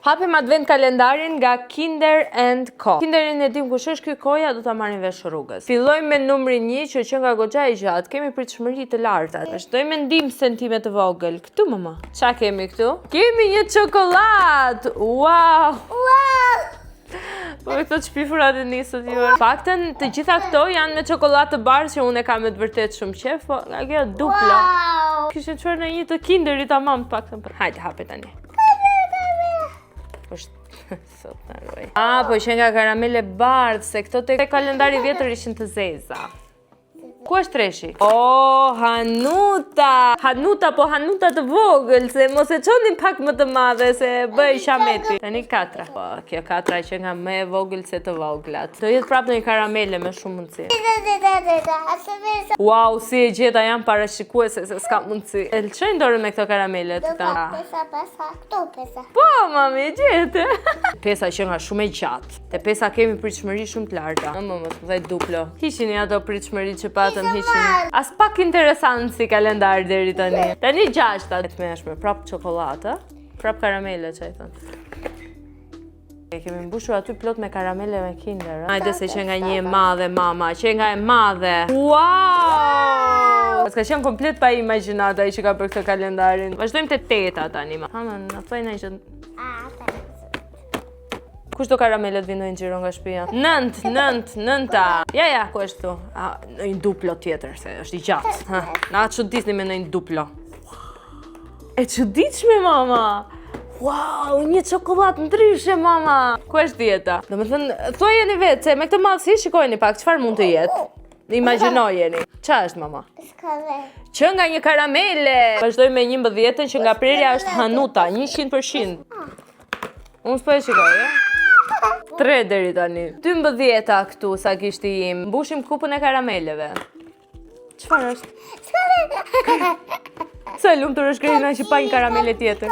Hapim advent kalendarin nga Kinder and Co. Kinderin e dim kush është ky Koja, do ta marrim vesh rrugës. Fillojmë me numrin 1 që që nga goxha i gjatë, kemi pritshmëri të larta. Vazhdojmë me ndihmësen time të vogël. Këtu mama. Ça kemi këtu? Kemi një çokollatë. Wow! Wow! Po me këto të shpifurat e nisët ju. Faktën, të gjitha këto janë me çokollatë të bardhë që unë e kam me të vërtet shumë qef, po nga kjo duplo. Wow! Kishin çuar në një të Kinderit tamam të paktën. Hajde, hape tani. Është sot na ruaj. Ah, po që nga karamele bardhë, se këto te kalendari vjetër ishin të zeza. Ku është treshi? Oh, Hanuta! Hanuta, po Hanuta të vogël, se mos e çonin pak më të madhe, se bëj shameti. Tani katra. Po, kjo katra që nga më e vogël se të voglat. Do jetë prapë në një karamele me shumë mundësi. Wow, si e gjeta jam parashikuese se s'ka mundësi. E lëshojnë dorën me këto karamele të ta. Pesa, pesa, këtu pesa. Po, mami, e gjete. Pesa që nga shumë e gjatë. Te pesa kemi pritshmëri shumë të larta. Më më më dhe duplo. Hiqini ato pritshmëri që patëm, hiqini. As pak interesant si kalendar deri tani. Tani gjashta. E tmerrshme, prap çokollatë, prap karamele që i thënë. E kemi mbushur aty plot me karamele me Kinder. a? Hajde se që nga një e madhe, mama, që nga e madhe. Wow! S'ka qenë komplet pa imagjinata ai që ka bërë këtë kalendarin. Vazhdojmë te teta tani. Ma, ma, na thuaj ndonjë gjë. Kush do karamelet vinë në xhiro nga shtëpia? Nënt, nënt, nënta. Ja, ja, ku është këtu? A, në një duplo tjetër, se është i gjatë. Ha, na çudisni me në një duplo. E çuditshme, mama! Wow, një çokollatë ndryshe, mama! Ku është dhjeta? Do me thënë, thojeni vetë, se me këtë madhësi shikojeni pak, çfarë mund të jetë? Imagjinojeni. Ça është, mama? S'ka Që nga një karamele! Vazhdoj me 11-ën që nga prerja është Hanuta, 100%. Unë s'po e shikoj, e? 3 deri tani. 12-a këtu, sa kishti im. Mbushim kupën e karameleve. Çfarë është? Sa e lumtur është Krena që pa një karamele tjetër.